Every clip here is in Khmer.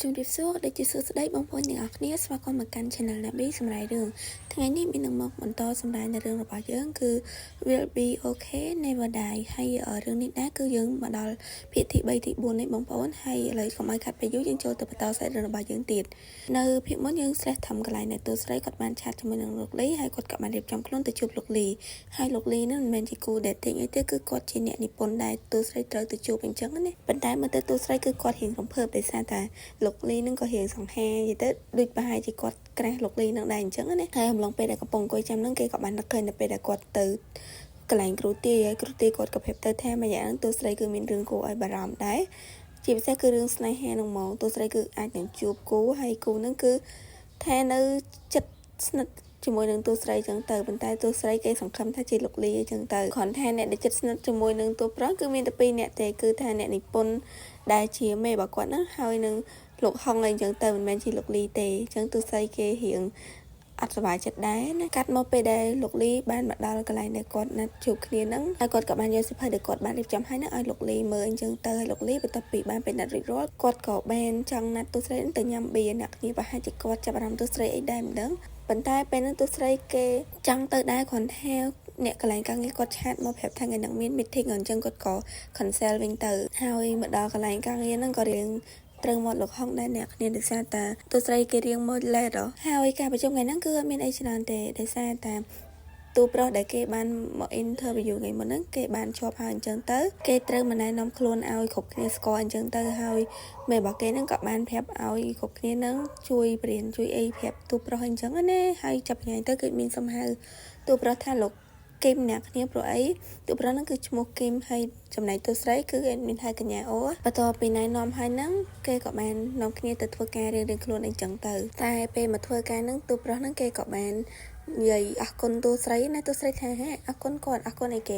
ជំរាបសួរដូចជាសួស្តីបងប្អូនទាំងអស់គ្នាស្វាគមន៍មកកាន់ Channel Nabi សម្រាប់រឿងថ្ងៃនេះមាននឹងមកបន្តសម្រាប់នៅរឿងរបស់យើងគឺ Will Be Okay Never Die ហើយរឿងនេះដែរគឺយើងមកដល់ភាគទី3ទី4នេះបងប្អូនហើយឥឡូវកុំឲ្យខាត់ពេលយូរយើងចូលទៅបន្តសាច់រឿងរបស់យើងទៀតនៅភាគមុនយើង stress ធំកន្លែងដែលតួស្រីគាត់បាន chat ជាមួយនឹងលោកលីហើយគាត់ក៏បានរៀបចំខ្លួនទៅជួបលោកលីហើយលោកលីនឹងមិនមែនជាគូ dating អីទេគឺគាត់ជាអ្នកនិពន្ធដែលតួស្រីត្រូវទៅជួបអញ្ចឹងណាប៉ុន្តែមើលទៅតួស្រីគឺគាត់រៀងរំភើបដោយសារតែលោកលីនឹងក៏រៀងសង្ហានិយាយទៅដូចប្រហែលជាគាត់ crush លោកលីនឹងដែរអញ្ចឹងណាហើយអំឡុងពេលដែលកំពុងអង្គុយចាំនឹងគេក៏បាននឹកឃើញនៅពេលដែលគាត់ទៅកន្លែងគ្រូទាយហើយគ្រូទាយគាត់ក៏ប្រាប់ទៅថាមួយយ៉ាងតួស្រីគឺមានរឿងគួរឲ្យបារម្ភដែរជាពិសេសគឺរឿងស្នេហានឹងហ្មងតួស្រីគឺអាចនឹងជួបគូហើយគូនឹងគឺថានៅចិត្តស្និទ្ធជាមួយនឹងតួស្រីចឹងទៅប៉ុន្តែតួស្រីគេសង្ឃឹមថាជាលោកលីអីចឹងទៅគ្រាន់ថាអ្នកដែលចិត្តស្និទ្ធជាមួយនឹងតួប្រុសគឺមានតែពីរអ្នកទេគឺថាអ្នកនិពន្ធដែលជាមេរបស់គាត់ហ្នឹងហើយនឹងលោកហុងអីចឹងទៅមិនមែនជាលោកលីទេអញ្ចឹងតួស្រីគេរៀងអត់សប្បាយចិត្តដែរណាកាត់មកពេលដែលលោកលីបានមកដល់កន្លែងដែលគាត់ណាត់ជួបគ្នាហ្នឹងហើយគាត់ក៏បានយកសៀវភៅដែលគាត់បានរៀបចំឲ្យហ្នឹងឲ្យលោកលីមើលអញ្ចឹងទៅហើយលោកលីបន្ទាប់ពីបានពេលណាត់រួចរាល់គាត់ក៏បានចង់ណាត់តួស្រីទៅញ៉ាំបៀអ្នកគ្នាប្រហែលជាគាត់ចាប់អារម្មណ៍តួស្រីអីដែរមិនដឹងប៉ុន្តែពេលហ្នឹងតួស្រីគេចង់ទៅដែរគ្រាន់ថាអ្នកកន្លែងការងារគាត់ chat មកប្រាប់ថាថ្ងៃហ្នឹងមាន meeting អញ្ចឹងគាត់ក៏ cancel វិញទៅហើយមកដល់កន្លែងការងារហ្នឹងក៏រៀងត្រូវមកលោកហុងដែរអ្នកគ្នាដោយសារតាតួស្រីគេរៀងមក late ហើយការប្រជុំថ្ងៃហ្នឹងគឺអត់មានអីច្រើនទេដោយសារតាតួប្រុសដែលគេបានមក interview ថ្ងៃមុនហ្នឹងគេបានជាប់ហើយអញ្ចឹងទៅគេត្រូវមកណែនាំខ្លួនឲ្យគ្រប់គ្នាស្គាល់អញ្ចឹងទៅហើយមេរបស់គេហ្នឹងក៏បានប្រាប់ឲ្យគ្រប់គ្នាហ្នឹងជួយបរៀនជួយអីប្រាប់តួប្រុសអញ្ចឹងណាហើយចាប់ថ្ងៃទៅគេមានសំហៅតួប្រុសថាលោកគឹមអ្នកគ្នាព្រោះអីតួប្រុសហ្នឹងគឺឈ្មោះគឹមហើយចំណែកតួស្រីគឺមានហៅកញ្ញាអូបន្ទាប់ពីណែនាំហើយហ្នឹងគេក៏បាននាំគ្នាទៅធ្វើការរៀងៗខ្លួនអីចឹងទៅតែពេលមកធ្វើការហ្នឹងតួប្រុសហ្នឹងគេក៏បាននិយាយអរគុណតួស្រីណាតួស្រីថាហេអរគុណគាត់អរគុណអីគ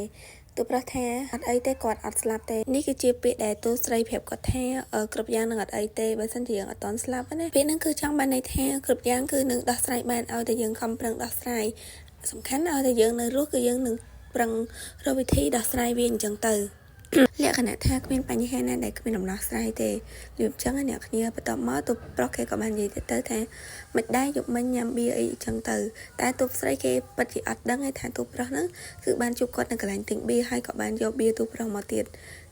េតួប្រុសថាអត់អីទេគាត់អត់ស្លាប់ទេនេះគឺជាពាក្យដែលតួស្រីប្រាប់គាត់ថាគ្រប់យ៉ាងនឹងអត់អីទេបើសិនជាយើងអត់តន់ស្លាប់ណាពាក្យហ្នឹងគឺចង់បានន័យថាគ្រប់យ៉ាងគឺនឹងដោះស្រាយបានឲ្យតែយើងខំប្រឹងដោះស្រាយសំខាន់ឲ្យតែយើងនៅរស់គឺយើងនឹងប្រឹងរកវិធីដោះស្រាយវាអញ្ចឹងទៅលក្ខណៈថាគ្មានបញ្ហាណាដែលគ្មានដំណោះស្រាយទេយប់ចឹងអ្នកគ្នាបន្ទាប់មកទូប្រុសគេក៏បាននិយាយទៅថាមិនដែរយប់មិញញ៉ាំបៀអីចឹងទៅតែទូស្រីគេពិតជាអត់ដឹងឯថាទូប្រុសហ្នឹងគឺបានជួបគាត់នៅកន្លែងទិញបៀហើយក៏បានយកបៀទូប្រុសមកទៀ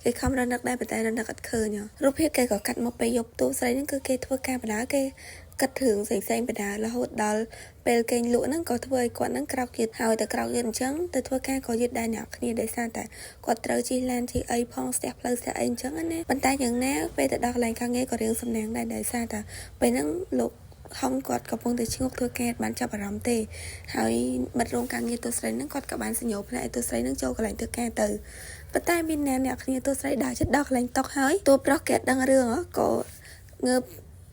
តគេខំរនឹកដែរប៉ុន្តែរនឹកអត់ឃើញរូបភាពគេក៏កាត់មកពេលយប់ទូស្រីហ្នឹងគឺគេធ្វើការបដាគេគិតរឿងផ្សេងផ្សេងបដារហូតដល់ពេលគេងលក់ហ្នឹងក៏ធ្វើឲ្យគាត់ហ្នឹងក្រោកយឺតហើយតែក្រោកយឺតអញ្ចឹងទៅធ្វើការក៏យឺតដែរអ្នកគ្នាដោយសារតែគាត់ត្រូវជិះឡានជិះអីផងស្ទះផ្លូវស្ទះអីអញ្ចឹងណាប៉ុន្តែយ៉ាងណាពេលទៅដល់កន្លែងការងារក៏រៀងសំណាងដែរដោយសារតែពេលហ្នឹងលោកហុងគាត់កំពុងតែឈ្ងោកធ្វើការបានចាប់អារម្មណ៍ទេហើយមិត្តរួមការងារតួស្រីហ្នឹងគាត់ក៏បានសញ្ញោផ្នែកតួស្រីហ្នឹងចូលកន្លែងធ្វើការទៅប៉ុន្តែមានអ្នកអ្នកគ្នាតួស្រីដើរចិត្តដល់កន្លែងតុកហើយតួប្រុសគេដឹងរឿងក៏ងើប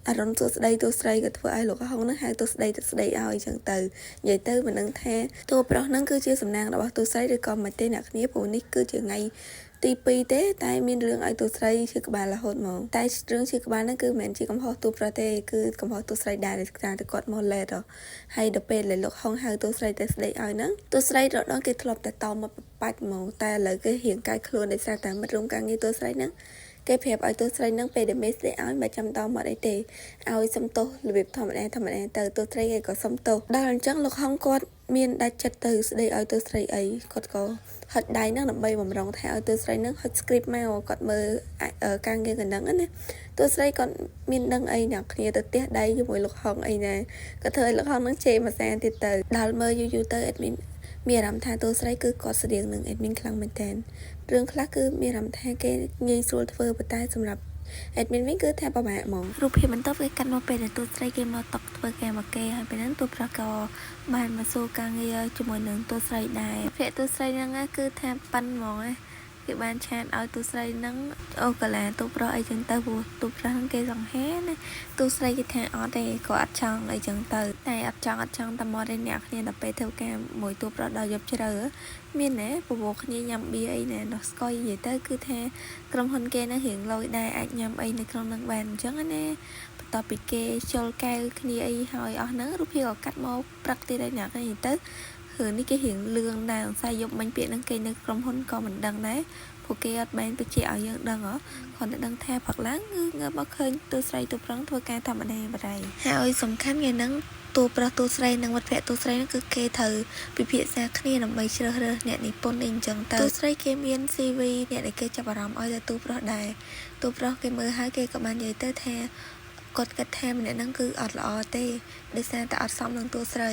អារុនសួស្ដីតួស្រីក៏ធ្វើឲ្យលោកហុងហ្នឹងហៅតួស្ដីទៅស្ដីឲ្យអញ្ចឹងទៅនិយាយទៅមិនដឹងថាតួប្រុសហ្នឹងគឺជាសំណាងរបស់តួស្រីឬក៏មិនទេអ្នកគ្នាព្រោះនេះគឺជាថ្ងៃទី2ទេតែមានរឿងឲ្យតួស្រីឈឺក្បាលរហូតហ្មងតែរឿងឈឺក្បាលហ្នឹងគឺមិនមែនជាកំហុសតួប្រុសទេគឺកំហុសតួស្រីដែរតែគាត់មក late ហើយដល់ពេលដែលលោកហុងហៅតួស្រីទៅស្ដីឲ្យហ្នឹងតួស្រីរដងគេធ្លាប់តែតមកបាច់ហ្មងតែឥឡូវគេរៀងកាយខ្លួនដោយសារតែមិត្តរួមការងារតួស្រីហ្នឹងគេប្រាប់ឲ្យតួស្រីនឹងពេលដែលមេស្ដីឲ្យមិនចាំតមកអីទេឲ្យសុំទោសរបៀបធម្មតាធម្មតាទៅតួស្រីគេក៏សុំទោសដល់អញ្ចឹងលោកហុងគាត់មានដាច់ចិត្តទៅស្ដីឲ្យតួស្រីអីគាត់ក៏ហុចដៃហ្នឹងដើម្បីបំរុងថាឲ្យតួស្រីហ្នឹងហុច script មកគាត់មើលការងារកណ្ដឹងណាតួស្រីគាត់មានដឹងអីអ្នកគ្នាទៅផ្ទះដៃជាមួយលោកហុងអីណាគាត់ធ្វើឲ្យលោកហុងហ្នឹងជេរមួយសាទៀតទៅដល់មើលយូរយូរទៅ admin មានអារម្មណ៍ថាតួស្រីគឺគាត់ស្តៀងនឹង admin ខ្លាំងមែនតើរឿងខ្លះគឺមានអារម្មណ៍ថាគេងាយស្រួលធ្វើប៉ុន្តែសម្រាប់ admin វិញគឺថាពិបាកហ្មងរូបភាពបន្ទាប់គេកាត់មកពេលដែលតួស្រីគេមកតុកធ្វើការមកគេហើយពេលហ្នឹងតួប្រុសក៏បានមកសួរការងារជាមួយនឹងតួស្រីដែរភ័ក្រតួស្រីហ្នឹងគឺថាប៉ិនហ្មងណាគេបាន chat ឲ្យតួស្រីហ្នឹងអូកាឡាតួប្រុសអីចឹងទៅព្រោះតួប្រុសហ្នឹងគេសង្ហាណាតួស្រីគេថាអត់ទេក៏អត់ចង់អីចឹងទៅតែអត់ចង់អត់ចង់តែមកទេអ្នកគ្នាដល់ពេលធ្វើការមួយតួប្រុសដល់យប់ជ្រៅមានណាពវគ្នាញ៉ាំបៀអីណាដោះស្កុយនិយាយទៅគឺថាក្រុមហ៊ុនគេហ្នឹងរៀងលយដែរអាចញ៉ាំអីនៅក្នុងហ្នឹងបានអញ្ចឹងណាបន្ទាប់ពីគេជុលកែវគ្នាអីហើយអស់ហ្នឹងរូបភាពក៏កាត់មកព្រឹកទៀតហើយអ្នកគ្នាទៅរឿងនេះគេរៀងលឿងដែរសង្ស័យយប់មិញពាក្យហ្នឹងគេនៅក្រុមហ៊ុនក៏មិនដឹងដែរព្រោះ ពួកគេអត់បានបញ្ជាក់ឲ្យយើងដឹងហ៎គ្រាន់តែដឹងថាព្រឹកឡើងគឺងើបមកឃើញតួស្រីតួប្រុសធ្វើការធម្មតាបាត់ហើយហើយសំខាន់ថ្ងៃហ្នឹងតួប្រុសតួស្រីនិងមិត្តភក្តិតួស្រីហ្នឹងគឺគេត្រូវពិភាក្សាគ្នាដើម្បីជ្រើសរើសអ្នកនិពន្ធអីអញ្ចឹងទៅតួស្រីគេមាន CV អ្នកដែលគេចាប់អារម្មណ៍ឲ្យទៅតួប្រុសដែរតួប្រុសគេមើលហើយគេក៏បាននិយាយទៅថាគាត់គិតថាម្នាក់ហ្នឹងគឺអត់ល្អទេដោយសារតែអត់សមនឹងតួស្រី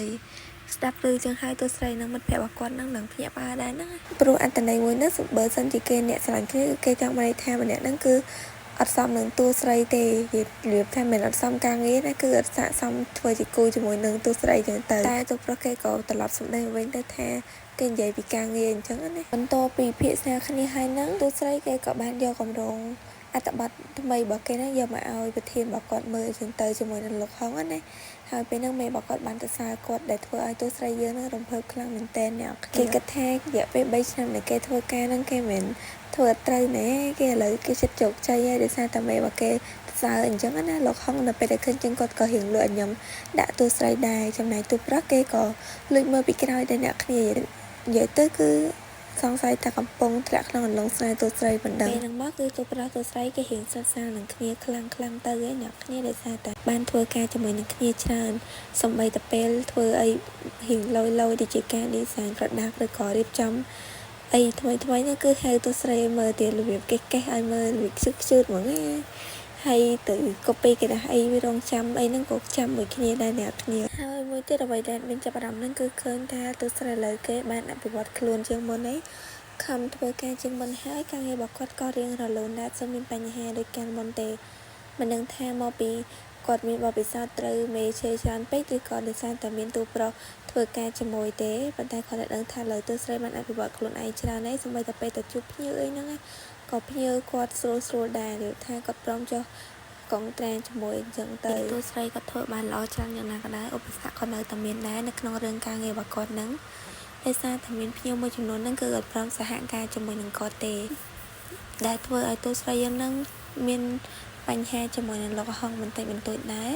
ស្ដាប់ឮចឹងហើយតួស្រីនិងមិត្តភក្តិរបស់គាត់នឹងនឹងភ្ញាក់ផ្អើលដែរហ្នឹងព្រោះអត្តន័យមួយហ្នឹងបើសិនជាគេអ្នកស្រឡាញ់គ្នាគឺគេចង់បានន័យថាម្នាក់ហ្នឹងគឺអត់សមនឹងតួស្រីទេនិយាយរបៀបថាមិនអត់សមការងារណាគឺអត់ស័ក្តិសមធ្វើជាគូជាមួយនឹងតួស្រីចឹងទៅតែតួប្រុសគេក៏ត្រឡប់សម្ដីមកវិញទៅថាគេនិយាយពីការងារអញ្ចឹងណាបន្ទាប់ពីពិភាក្សាគ្នាហើយហ្នឹងតួស្រីគេក៏បានយកកម្រងអត្ថបទថ្មីរបស់គេហ្នឹងយកមកឲ្យប្រធានរបស់គាត់មើលអញ្ចឹងទៅជាមួយនឹងលោកហុងណាហើយពេលហ្នឹងមេរបស់គាត់បានទៅសើគាត់ដែលធ្វើឲ្យតួស្រីយើងហ្នឹងរំភើបខ្លាំងមែនទែនអ្នកគេគិតថារយៈពេល3ឆ្នាំដែលគេធ្វើការហ្នឹងគេមិនធ្វើអត់ត្រូវណែគេឥឡូវគេចិត្តជោគជ័យហើយដោយសារតែមេរបស់គេសើអញ្ចឹងណាលោកហុងនៅពេលដែលឃើញចឹងគាត់ក៏រៀងលក់ញញឹមដាក់តួស្រីដែរចំណែកតួប្រុសគេក៏លួចមើលពីក្រោយដែរអ្នកគ្នានិយាយទៅគឺសង្ស័យថាកំពុងធ្លាក់ក្នុងអន្លង់ស្នេហ៍តួស្រីមិនដឹងពេលហ្នឹងមកគឺតួប្រុសតួស្រីគេរៀងសិក្សានឹងគ្នាខ្លាំងខ្លាំងទៅឯអ្នកគ្នាដោយសារតែបានធ្វើការជាមួយនឹងគ្នាច្រើនសំបីតែពេលធ្វើអីរៀងលយលយដូចជាការ design product ឬក៏រៀបចំអីថ្មីថ្មីហ្នឹងគឺហៅតួស្រីឲ្យមើលទៀតរបៀបគេកេះឲ្យមើលរបៀបខ្ជិតខ្ជិតហ្មងណាហើយទៅ copy គេដាក់អីវារងចាំអីហ្នឹងក៏ចាំមួយគ្នាដែរអ្នកគ្នាហើយមួយទៀតអ្វីដែលមានចាប់អារម្មណ៍ហ្នឹងគឺឃើញថាតួស្រីលើគេបានអភិវឌ្ឍខ្លួនជាងមុនឯងខំធ្វើការជាងមុនហើយការងាររបស់គាត់ក៏រៀងរលូនដែរសូមមានបញ្ហាដូចកាលមុនទេមិនដឹងថាមកពីគាត់មានបទពិសោធន៍ត្រូវមេជេរច្រើនពេកឬក៏ដោយសារតែមានតួប្រុសធ្វើការជាមួយទេប៉ុន្តែគាត់តែដឹងថាលើតួស្រីបានអភិវឌ្ឍខ្លួនឯងច្រើនហើយសូម្បីតែពេលទៅជួបភ្ញៀវអីហ្នឹងក៏ភ្ញៀវគាត់ស្រួលស្រួលដែរឬថាគាត់ព្រមចុះកងត្រាជាមួយអញ្ចឹងទៅតួស្រីគាត់ធ្វើបានល្អច្រើនយ៉ាងណាក៏ដោយឧបសគ្គក៏នៅតែមានដែរនៅក្នុងរឿងការងាររបស់គាត់ហ្នឹងដោយសារតែមានភ្ញៀវមួយចំនួនហ្នឹងគឺអត់ព្រមសហការជាមួយនឹងគាត់ទេដែលធ្វើឲ្យតួស្រីយើងហ្នឹងមានបញ្ហាជាមួយនឹងលោកហងបន្តិចបន្តួចដែរ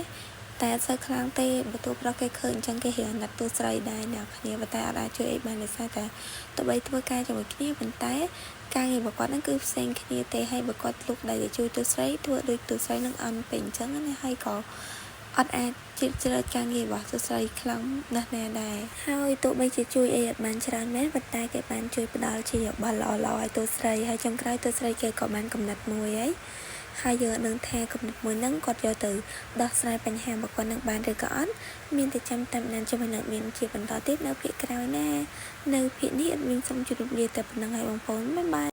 តែអត់សូវខ្លាំងទេបើតួប្រុសគេឃើញអញ្ចឹងគេរៀងអាណិតតួស្រីដែរអ្នកគ្នាប៉ុន្តែអត់អាចជួយអីបានដោយសារតែទោះបីធ្វើការជាមួយគ្នាប៉ុន្តែការងាររបស់គាត់ហ្នឹងគឺផ្សេងគ្នាទេហើយបើគាត់លុកដៃទៅជួយតួស្រីធ្វើដូចតួស្រីនឹងអន់ពេកអញ្ចឹងណាហើយក៏អត់អាចជ្រៀតជ្រែកការងាររបស់តួស្រីខ្លាំងណាស់ណាដែរហើយទោះបីជាជួយអីអត់បានច្រើនមែនប៉ុន្តែគេបានជួយផ្ដល់ជាយោបល់ល្អៗឲ្យតួស្រីហើយចុងក្រោយតួស្រីគេក៏បានកំណត់មួយហើយហើយយើងនឹងថាគំនិតមួយហ្នឹងគាត់យកទៅដោះស្រាយបញ្ហារបស់គាត់នឹងបានឬក៏អត់មានតែចាំតាមដានជាមួយនឹងមានជាបន្តទៀតនៅភាគក្រោយណានៅភាគនេះអត់មានសូមជម្រាបលាតែប៉ុណ្្នឹងហើយបងប្អូនបាយបាយ។